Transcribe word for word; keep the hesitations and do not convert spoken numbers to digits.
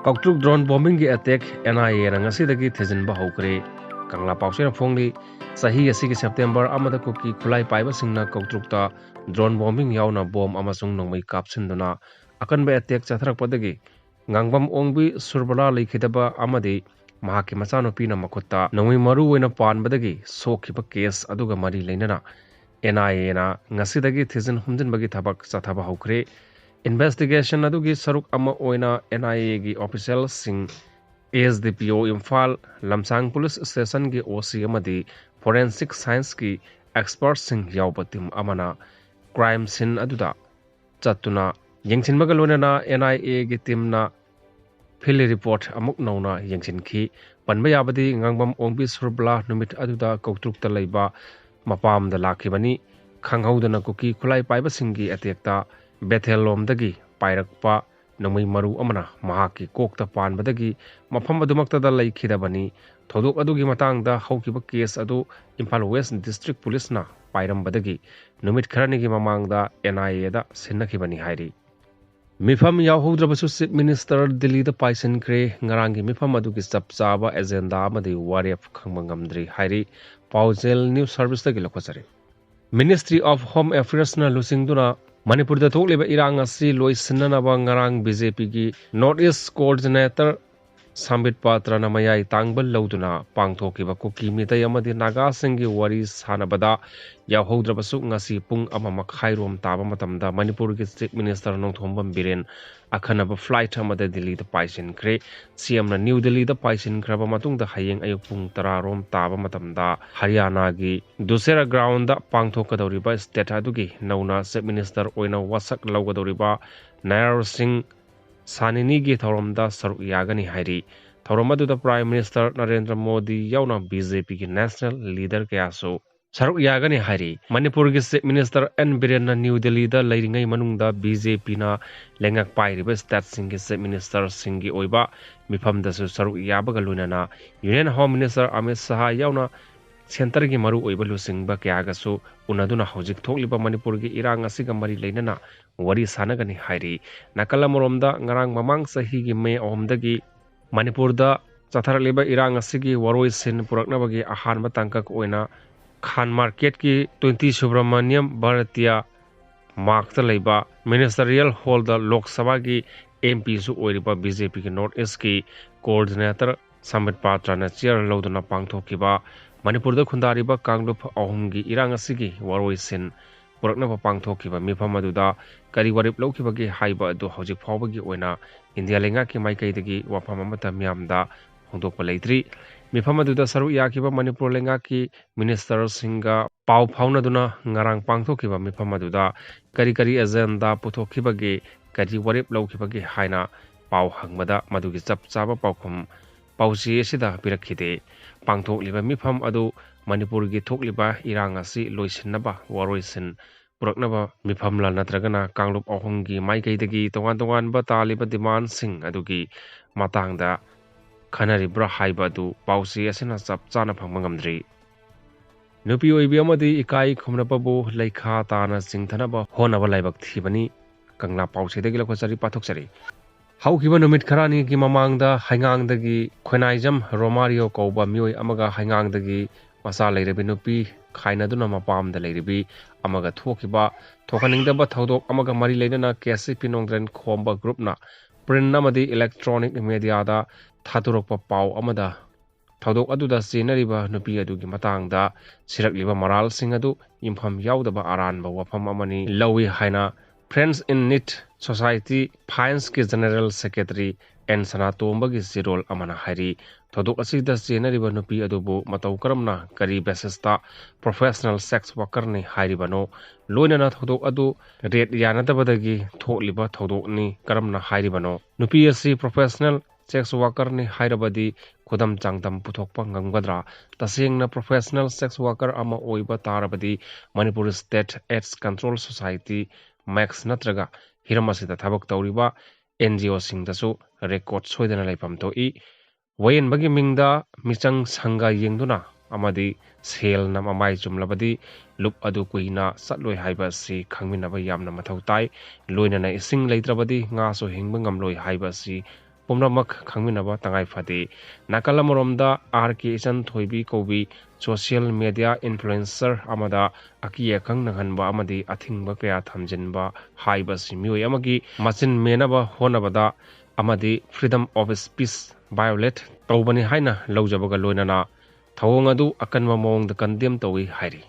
ꯀꯧꯇ꯭ꯔꯨꯛ drone bombingꯒꯤ attack NIAꯅ ꯉꯁꯤꯗꯒꯤ ꯊꯤꯖꯤꯟꯕ ꯍꯧꯈ꯭ꯔꯦ꯫ ꯀꯪꯂꯥ ꯄꯥꯎꯆꯦꯅ ꯐꯣꯡꯂꯤ꯫ ꯆꯍꯤ ꯑꯁꯤꯒꯤ September ꯑꯃꯗ ꯀꯨꯀꯤ ꯈꯨꯠꯂꯥꯏ ꯄꯥꯏꯕꯁꯤꯡꯅ ꯀꯧꯇ꯭ꯔꯨꯛꯇ drone bombing ꯌꯥꯎꯅ bomb ꯑꯃꯁꯨꯡ ꯅꯣꯡꯃꯩ ꯀꯥꯞꯁꯤꯟꯗꯨꯅ ꯑꯀꯟꯕ attack ꯆꯠꯊꯔꯛꯄꯗꯒꯤ ꯉꯥꯡꯕꯝ ꯑꯣꯡꯕꯤ ꯁꯨꯔꯕꯂꯥ ꯂꯩꯈꯤꯗꯕ ꯑꯃꯗꯤ ꯃꯍꯥꯛꯀꯤ ꯃꯆꯥꯅꯨꯄꯤꯅ ꯃꯈꯨꯠꯇ ꯅꯣꯡꯃꯩ ꯃꯔꯨ ꯑꯣꯏꯅ ꯄꯥꯟꯕꯗꯒꯤ ꯁꯣꯛꯈꯤꯕ case ꯑꯗꯨꯒ ꯃꯔꯤ ꯂꯩꯅꯅ NIAꯅ ꯉꯁꯤꯗꯒꯤ ꯊꯤꯖꯤꯟ ꯍꯨꯝꯖꯤꯟꯕꯒꯤ ꯊꯕꯛ ꯆꯠꯊꯕ ꯍꯧꯈ꯭ꯔꯦ꯫ Investigation ꯑꯗꯨꯒꯤ ꯁꯔꯨꯛ ꯑꯃ ꯑꯣꯏꯅ NIAꯒꯤ officialꯁꯤꯡ, SDPO ꯏꯝꯐꯥꯜ, ꯂꯝꯁꯥꯡ police stationꯒꯤ OC ꯑꯃꯗꯤ forensic scienceꯀꯤ expertꯁꯤꯡ ꯌꯥꯎꯕ team ꯑꯃꯅ crime scene ꯑꯗꯨꯗ ꯆꯠꯇꯨꯅ ꯌꯦꯡꯁꯤꯟꯕꯒ ꯂꯣꯏꯅꯅ NIAꯒꯤ teamꯅ field report ꯑꯃꯨꯛ ꯅꯧꯅ ꯌꯦꯡꯁꯤꯟꯈꯤ꯫ ꯄꯟꯕ ꯌꯥꯕꯗꯤ ꯉꯥꯡꯕꯝ ꯑꯣꯡꯕꯤ ꯁꯨꯔꯕꯂꯥ ꯅꯨꯃꯤꯠ ꯑꯗꯨꯗ ꯀꯧꯇ꯭ꯔꯨꯛꯇ ꯂꯩꯕ ꯃꯄꯥꯝꯗ ꯂꯥꯛꯈꯤꯕꯅꯤ꯫ ꯈꯪꯍꯧꯗꯅ ꯀꯨꯀꯤ ꯈꯨꯠꯂꯥꯏ ꯄꯥꯏꯕꯁꯤꯡꯒꯤ attackꯇ ꯕꯦꯊꯦꯜ ꯂꯣꯝꯗꯒꯤ ꯄꯥꯏꯔꯛꯄ ꯅꯣꯡꯃꯩ ꯃꯔꯨ ꯑꯃꯅ ꯃꯍꯥꯛꯀꯤ ꯀꯣꯛꯇ ꯄꯥꯟꯕꯗꯒꯤ ꯃꯐꯝ ꯑꯗꯨꯃꯛꯇꯗ ꯂꯩꯈꯤꯗꯕꯅꯤ꯫ ꯊꯧꯗꯣꯛ ꯑꯗꯨꯒꯤ ꯃꯇꯥꯡꯗ ꯍꯧꯈꯤꯕ case ꯑꯗꯨ ꯏꯝꯐꯥꯜ West District Policeꯅ ꯄꯥꯏꯔꯝꯕꯗꯒꯤ ꯅꯨꯃꯤꯠ ꯈꯔꯅꯤꯒꯤ ꯃꯃꯥꯡꯗ NIAꯗ ꯁꯤꯟꯅꯈꯤꯕꯅꯤ ꯍꯥꯏꯔꯤ꯫ ꯃꯤꯐꯝ ꯌꯥꯎꯍꯧꯗ꯭ꯔꯕꯁꯨ Chief Minister ꯗꯤꯜꯂꯤꯗ ꯄꯥꯏꯁꯤꯟꯈ꯭ꯔꯦ꯫ ꯉꯔꯥꯡꯒꯤ ꯃꯤꯐꯝ ꯑꯗꯨꯒꯤ ꯆꯞ ꯆꯥꯕ agenda ꯑꯃꯗꯤ ꯋꯥꯔꯦꯞ ꯈꯪꯕ ꯉꯝꯗ꯭ꯔꯤ ꯍꯥꯏꯔꯤ꯫ ꯄꯥꯎꯖꯦꯜ News Serviceꯇꯒꯤ ꯂꯧꯈꯠꯆꯔꯤ꯫ Ministry of Home Affairsꯅ ꯂꯨꯆꯤꯡꯗꯨꯅ ꯃꯅꯤꯄꯨꯔꯗ ꯊꯣꯛꯂꯤꯕ ꯏꯔꯥꯡ ꯑꯁꯤ ꯂꯣꯏꯁꯤꯟꯅꯅꯕ ꯉꯔꯥꯡ BJPꯒꯤ North East Coordinator ꯁꯝꯕꯤꯠ ꯄꯥꯇ꯭ꯔꯅ ꯃꯌꯥꯏ ꯇꯥꯡꯕ ꯂꯧꯗꯨꯅ ꯄꯥꯡꯊꯣꯛꯈꯤꯕ ꯀꯨꯀꯤ, ꯃꯤꯇꯩ ꯑꯃꯗꯤ ꯅꯥꯒꯥꯁꯤꯡꯒꯤ ꯋꯥꯔꯤ ꯁꯥꯟꯅꯕꯗ ꯌꯥꯎꯍꯧꯗ꯭ꯔꯕꯁꯨ ꯉꯁꯤ ꯄꯨꯡ ꯑꯃ ꯃꯈꯥꯏ ꯔꯣꯝ ꯇꯥꯕ ꯃꯇꯝꯗ ꯃꯅꯤꯄꯨꯔꯒꯤ Chief Minister ꯅꯣꯡꯊꯣꯝꯕꯝ ꯕꯤꯔꯦꯟ ꯑꯈꯟꯅꯕ flight ꯑꯃꯗ ꯗꯤꯜꯂꯤꯗ ꯄꯥꯏꯁꯤꯟꯈ꯭ꯔꯦ꯫ CMꯅ ꯅ꯭ꯌꯨ ꯗꯤꯜꯂꯤꯗ ꯄꯥꯏꯁꯤꯟꯈ꯭ꯔꯕ ꯃꯇꯨꯡꯗ ꯍꯌꯦꯡ ꯑꯌꯨꯛ ꯄꯨꯡ ꯇꯔꯥ ꯔꯣꯝ ꯇꯥꯕ ꯃꯇꯝꯗ ꯍꯔꯤꯌꯥꯅꯥꯒꯤ ꯗꯨꯁꯦꯔꯥ groundꯗ ꯄꯥꯡꯊꯣꯛꯀꯗꯧꯔꯤꯕ state ꯑꯗꯨꯒꯤ ꯅꯧꯅ Chief Minister ꯑꯣꯏꯅ ꯋꯥꯁꯛ ꯂꯧꯒꯗꯧꯔꯤꯕ ꯅꯥꯌꯥꯔ ꯁꯤꯡ ꯁꯥꯅꯤꯅꯤꯒꯤ ꯊꯧꯔꯝꯗ ꯁꯔꯨꯛ ꯌꯥꯒꯅꯤ ꯍꯥꯏꯔꯤ꯫ ꯊꯧꯔꯝ ꯑꯗꯨꯗ Prime Minister ꯅꯔꯦꯟꯗ꯭ꯔ ꯃꯣꯗꯤ ꯌꯥꯎꯅ BJPꯒꯤ national leader ꯀꯌꯥꯁꯨ ꯁꯔꯨꯛ ꯌꯥꯒꯅꯤ ꯍꯥꯏꯔꯤ꯫ ꯃꯅꯤꯄꯨꯔꯒꯤ Chief Minister ꯑꯦꯟ ꯕꯤꯔꯦꯟꯅ ꯅ꯭ꯌꯨ ꯗꯤꯜꯂꯤꯗ ꯂꯩꯔꯤꯉꯩ ꯃꯅꯨꯡꯗ BJPꯅ ꯂꯩꯉꯥꯛ ꯄꯥꯏꯔꯤꯕ stateꯁꯤꯡꯒꯤ Chief Ministerꯁꯤꯡꯒꯤ ꯑꯣꯏꯕ ꯃꯤꯐꯝꯗꯁꯨ ꯁꯔꯨꯛ ꯌꯥꯕꯒ ꯂꯣꯏꯅꯅ Union Home Minister ꯑꯃꯤꯠ ꯁꯍꯥ ꯌꯥꯎꯅ ꯁꯦꯟꯇꯔꯒꯤ ꯃꯔꯨꯑꯣꯏꯕ ꯂꯨꯆꯤꯡꯕ ꯀꯌꯥꯒꯁꯨ ꯎꯅꯗꯨꯅ ꯍꯧꯖꯤꯛ ꯊꯣꯛꯂꯤꯕ ꯃꯅꯤꯄꯨꯔꯒꯤ ꯏꯔꯥꯡ ꯑꯁꯤꯒ ꯃꯔꯤ ꯂꯩꯅꯅ ꯋꯥꯔꯤ ꯁꯥꯟꯅꯒꯅꯤ ꯍꯥꯏꯔꯤ꯫ ꯅꯥꯀꯜ ꯑꯃꯔꯣꯝꯗ, ꯉꯔꯥꯡ ꯃꯃꯥꯡ ꯆꯍꯤꯒꯤ ꯃꯦ ꯑꯍꯨꯝꯗꯒꯤ ꯃꯅꯤꯄꯨꯔꯗ ꯆꯠꯊꯔꯛꯂꯤꯕ ꯏꯔꯥꯡ ꯑꯁꯤꯒꯤ ꯋꯥꯔꯣꯏꯁꯤꯟ ꯄꯨꯔꯛꯅꯕꯒꯤ ꯑꯍꯥꯟꯕ ꯇꯥꯡꯀꯛ ꯑꯣꯏꯅ ꯈꯥꯟ ꯃꯥꯔꯀꯦꯠꯀꯤ ꯇ꯭ꯋꯦꯟꯇꯤ ꯁꯨꯕ꯭ꯔꯃꯅꯤꯌꯝ ꯚꯥꯔꯇꯤꯌꯥ ꯃꯥꯔꯛꯇ ꯂꯩꯕ ꯃꯤꯅꯤꯁꯇꯔꯤꯌꯦꯜ ꯍꯣꯜꯗ ꯂꯣꯛ ꯁꯚꯥꯒꯤ ꯑꯦꯝ ꯄꯤꯁꯨ ꯑꯣꯏꯔꯤꯕ ꯕꯤ ꯖꯦ ꯄꯤꯒꯤ ꯅꯣꯔꯠ ꯏꯁꯀꯤ ꯀꯣꯑꯣꯔꯗꯤꯅꯦꯇꯔ ꯁꯝꯕꯤꯠ ꯄꯥꯇ꯭ꯔꯅ ꯆꯤꯌꯔ ꯂꯧꯗꯨꯅ ꯄꯥꯡꯊꯣꯛꯈꯤꯕ ꯃꯅꯤꯄꯨꯔꯗ ꯈꯨꯟꯗꯥꯔꯤꯕ ꯀꯥꯡꯂꯨꯞ ꯑꯍꯨꯝꯒꯤ ꯏꯔꯥꯡ ꯑꯁꯤꯒꯤ ꯋꯥꯔꯣꯏꯁꯤꯟ ꯄꯨꯔꯛꯅꯕ ꯄꯥꯡꯊꯣꯛꯈꯤꯕ ꯃꯤꯐꯝ ꯑꯗꯨꯗ ꯀꯔꯤ ꯋꯥꯔꯦꯞ ꯂꯧꯈꯤꯕꯒꯦ ꯍꯥꯏꯕ ꯑꯗꯨ ꯍꯧꯖꯤꯛ ꯐꯥꯎꯕꯒꯤ ꯑꯣꯏꯅ ꯏꯟꯗꯤꯌꯥ ꯂꯩꯉꯥꯛꯀꯤ ꯃꯥꯏꯀꯩꯗꯒꯤ ꯋꯥꯐꯝ ꯑꯃꯠꯇ ꯃꯤꯌꯥꯝꯗ ꯐꯣꯡꯗꯣꯛꯄ ꯂꯩꯇ꯭ꯔꯤ꯫ ꯃꯤꯐꯝ ꯑꯗꯨꯗ ꯁꯔꯨꯛ ꯌꯥꯈꯤꯕ ꯃꯅꯤꯄꯨꯔ ꯂꯩꯉꯥꯛꯀꯤ ꯃꯤꯅꯤꯁꯇꯔꯁꯤꯡꯒ ꯄꯥꯎ ꯐꯥꯎꯅꯗꯨꯅ ꯉꯔꯥꯡ ꯄꯥꯡꯊꯣꯛꯈꯤꯕ ꯃꯤꯐꯝ ꯑꯗꯨꯗ ꯀꯔꯤ ꯀꯔꯤ ꯑꯦꯖꯦꯟꯗꯥ ꯄꯨꯊꯣꯛꯈꯤꯕꯒꯦ, ꯀꯔꯤ ꯋꯥꯔꯦꯞ ꯂꯧꯈꯤꯕꯒꯦ ꯍꯥꯏꯅ ꯄꯥꯎ ꯍꯪꯕꯗ ꯃꯗꯨꯒꯤ ꯆꯞ ꯆꯥꯕ ꯄꯥꯎꯈꯨꯝ ꯄꯥꯎꯆꯦ ꯑꯁꯤꯗ ꯄꯤꯔꯛꯈꯤꯗꯦ꯫ ꯄꯥꯡꯊꯣꯛꯂꯤꯕ ꯃꯤꯐꯝ ꯑꯗꯨ ꯃꯅꯤꯄꯨꯔꯒꯤ ꯊꯣꯛꯂꯤꯕ ꯏꯔꯥꯡ ꯑꯁꯤ ꯂꯣꯏꯁꯤꯟꯅꯕ ꯋꯥꯔꯣꯏꯁꯤꯟ ꯄꯨꯔꯛꯅꯕ ꯃꯤꯐꯝꯂ ꯅꯠꯇ꯭ꯔꯒꯅ ꯀꯥꯡꯂꯨꯞ ꯑꯍꯨꯝꯒꯤ ꯃꯥꯏꯀꯩꯗꯒꯤ ꯇꯣꯉꯥꯟ ꯇꯣꯉꯥꯟꯕ ꯇꯥꯜꯂꯤꯕ ꯗꯤꯃꯥꯟꯁꯤꯡ ꯑꯗꯨꯒꯤ ꯃꯇꯥꯡꯗ ꯈꯟꯅꯔꯤꯕ꯭ꯔꯥ ꯍꯥꯏꯕ ꯑꯗꯨ ꯄꯥꯎꯆꯦ ꯑꯁꯤꯅ ꯆꯞ ꯆꯥꯅ ꯐꯪꯕ ꯉꯝꯗ꯭ꯔꯤ꯫ ꯅꯨꯄꯤ ꯑꯣꯏꯕꯤ ꯑꯃꯗꯤ ꯏꯀꯥꯏ ꯈꯨꯝꯅꯕꯕꯨ ꯂꯩꯈꯥ ꯇꯥꯅ ꯆꯤꯡꯊꯅꯕ ꯍꯣꯠꯅꯕ ꯂꯥꯏꯕꯛ ꯊꯤꯕꯅꯤ꯫ ꯀꯪꯂꯥ ꯄꯥꯎꯆꯦꯗꯒꯤ ꯂꯧꯈꯠꯆꯔꯤ, ꯄꯥꯊꯣꯛꯆꯔꯤ꯫ ꯍꯧꯈꯤꯕ ꯅꯨꯃꯤꯠ ꯈꯔꯅꯤꯒꯤ ꯃꯃꯥꯡꯗ ꯍꯩꯉꯥꯡꯗꯒꯤ ꯈꯣꯏꯅꯥꯏꯖꯝ ꯔꯣꯃꯥꯔꯤꯌꯣ ꯀꯧꯕ ꯃꯤꯑꯣꯏ ꯑꯃꯒ ꯍꯩꯉꯥꯡꯗꯒꯤ ꯃꯆꯥ ꯂꯩꯔꯕꯤ ꯅꯨꯄꯤ ꯈꯥꯏꯅꯗꯨꯅ ꯃꯄꯥꯝꯗ ꯂꯩꯔꯤꯕꯤ ꯑꯃꯒ ꯊꯣꯛꯈꯤꯕ ꯊꯣꯛꯍꯟꯅꯤꯡꯗꯕ ꯊꯧꯗꯣꯛ ꯑꯃꯒ ꯃꯔꯤ ꯂꯩꯅꯅ ꯀꯦ ꯑꯦꯁ ꯁꯤ ꯄꯤ ꯅꯣꯡꯗ꯭ꯔꯦꯟ ꯈꯣꯝꯕ ꯒ꯭ꯔꯨꯞꯅ ꯄ꯭ꯔꯤꯟ ꯑꯃꯗꯤ ꯏꯂꯦꯛꯇ꯭ꯔꯣꯅꯤꯛ ꯃꯦꯗꯤꯌꯥꯗ ꯊꯥꯗꯣꯔꯛꯄ ꯄꯥꯎ ꯑꯃꯗ ꯊꯧꯗꯣꯛ ꯑꯗꯨꯗ ꯆꯦꯟꯅꯔꯤꯕ ꯅꯨꯄꯤ ꯑꯗꯨꯒꯤ ꯃꯇꯥꯡꯗ ꯁꯤꯔꯛꯂꯤꯕ ꯃꯔꯥꯜꯁꯤꯡ ꯑꯗꯨ ꯌꯨꯝꯐꯝ ꯌꯥꯎꯗꯕ ꯑꯔꯥꯟꯕ ꯋꯥꯐꯝ ꯑꯃꯅꯤ ꯂꯧꯏ ꯍꯥꯏꯅ Friends in Need Society, ꯐ꯭ꯔꯥꯟꯁꯀꯤ ꯖꯦꯅꯔꯦꯜ ꯁꯦꯀ꯭ꯔꯦꯇꯔꯤ ꯑꯦꯟ ꯁꯅꯥꯇꯣꯝꯕꯒꯤ ꯆꯦꯔꯣꯜ ꯑꯃꯅ ꯍꯥꯏꯔꯤ꯫ ꯊꯧꯗꯣꯛ ꯑꯁꯤꯗ ꯆꯦꯟꯅꯔꯤꯕ ꯅꯨꯄꯤ ꯑꯗꯨꯕꯨ ꯃꯇꯧ ꯀꯔꯝꯅ, ꯀꯔꯤ ꯕꯦꯁꯤꯁꯇ ꯄ꯭ꯔꯣꯐꯦꯁꯅꯦꯜ ꯁꯦꯛꯁ ꯋꯥꯀꯔꯅꯤ ꯍꯥꯏꯔꯤꯕꯅꯣ? ꯂꯣꯏꯅꯅ ꯊꯧꯗꯣꯛ ꯑꯗꯨ ꯔꯦꯠ ꯌꯥꯅꯗꯕꯗꯒꯤ ꯊꯣꯛꯂꯤꯕ ꯊꯧꯗꯣꯛꯅꯤ ꯀꯔꯝꯅ ꯍꯥꯏꯔꯤꯕꯅꯣ? ꯅꯨꯄꯤ ꯑꯁꯤ ꯄ꯭ꯔꯣꯐꯦꯁꯅꯦꯜ ꯁꯦꯛꯁ ꯋꯥꯀꯔꯅꯤ ꯍꯥꯏꯔꯕꯗꯤ ꯈꯨꯗꯝ ꯆꯥꯡꯗꯝ ꯄꯨꯊꯣꯛꯄ ꯉꯝꯒꯗ꯭ꯔꯥ? ꯇꯁꯦꯡꯅ ꯄ꯭ꯔꯣꯐꯦꯁꯅꯦꯜ ꯁꯦꯛꯁ ꯋꯥꯀꯔ ꯑꯃ ꯑꯣꯏꯕ ꯇꯥꯔꯕꯗꯤ Manipur state ads control society, max ꯅꯠꯇ꯭ꯔꯒ ꯍꯤꯔꯝ ꯑꯁꯤꯗ ꯊꯕꯛ ꯇꯧꯔꯤꯕ ꯑꯦꯟ ꯖꯤ ꯑꯣꯁꯤꯡꯗꯁꯨ ꯔꯦꯀꯣꯔꯗ ꯁꯣꯏꯗꯅ ꯂꯩꯐꯝ ꯊꯣꯛꯏ꯫ ꯋꯥꯌꯦꯟꯕꯒꯤ ꯃꯤꯡꯗ ꯃꯤꯆꯪ ꯁꯪꯒ ꯌꯦꯡꯗꯨꯅ ꯑꯃꯗꯤ ꯁꯦꯜꯅ ꯃꯃꯥꯏ ꯆꯨꯝꯂꯕꯗꯤ ꯂꯨꯞ ꯑꯗꯨ ꯀꯨꯏꯅ ꯆꯠꯂꯣꯏ ꯍꯥꯏꯕ ꯑꯁꯤ ꯈꯪꯃꯤꯟꯅꯕ ꯌꯥꯝꯅ ꯃꯊꯧ ꯇꯥꯏ꯫ ꯂꯣꯏꯅꯅ ꯏꯁꯤꯡ ꯂꯩꯇ꯭ꯔꯕꯗꯤ ꯉꯥꯁꯨ ꯍꯤꯡꯕ ꯉꯝꯂꯣꯏ ꯍꯥꯏꯕ ꯑꯁꯤ ꯄꯨꯝꯅꯃꯛ ꯈꯪꯃꯤꯟꯅꯕ ꯇꯉꯥꯏ ꯐꯗꯦ꯫ ꯅꯥꯀꯜ ꯑꯃꯔꯣꯝꯗ ꯑꯥꯔ ꯀꯦ ꯏꯆꯟ ꯊꯣꯏꯕꯤ ꯀꯧꯕꯤ ꯁꯣꯁꯤꯌꯦꯜ ꯃꯦꯗꯤꯌꯥ ꯏꯟꯐ꯭ꯂꯨꯌꯦꯟꯁꯔ ꯑꯃꯗ ꯑꯀꯤ ꯑꯈꯪ ꯅꯪꯍꯟꯕ ꯑꯃꯗꯤ ꯑꯊꯤꯡꯕ ꯀꯌꯥ ꯊꯝꯖꯤꯟꯕ ꯍꯥꯏꯕꯁꯤ ꯃꯤꯑꯣꯏ ꯑꯃꯒꯤ ꯃꯆꯤꯟ ꯃꯦꯟꯅꯕ ꯍꯣꯠꯅꯕꯗ ꯑꯃꯗꯤ freedom of speech violate ꯇꯧꯕꯅꯤ ꯍꯥꯏꯅ ꯂꯧꯖꯕꯒ ꯂꯣꯏꯅꯅ ꯊꯧꯑꯣꯡ ꯑꯗꯨ ꯑꯀꯟꯕ ꯃꯑꯣꯡꯗ condemn ꯇꯧꯏ ꯍꯥꯏꯔꯤ꯫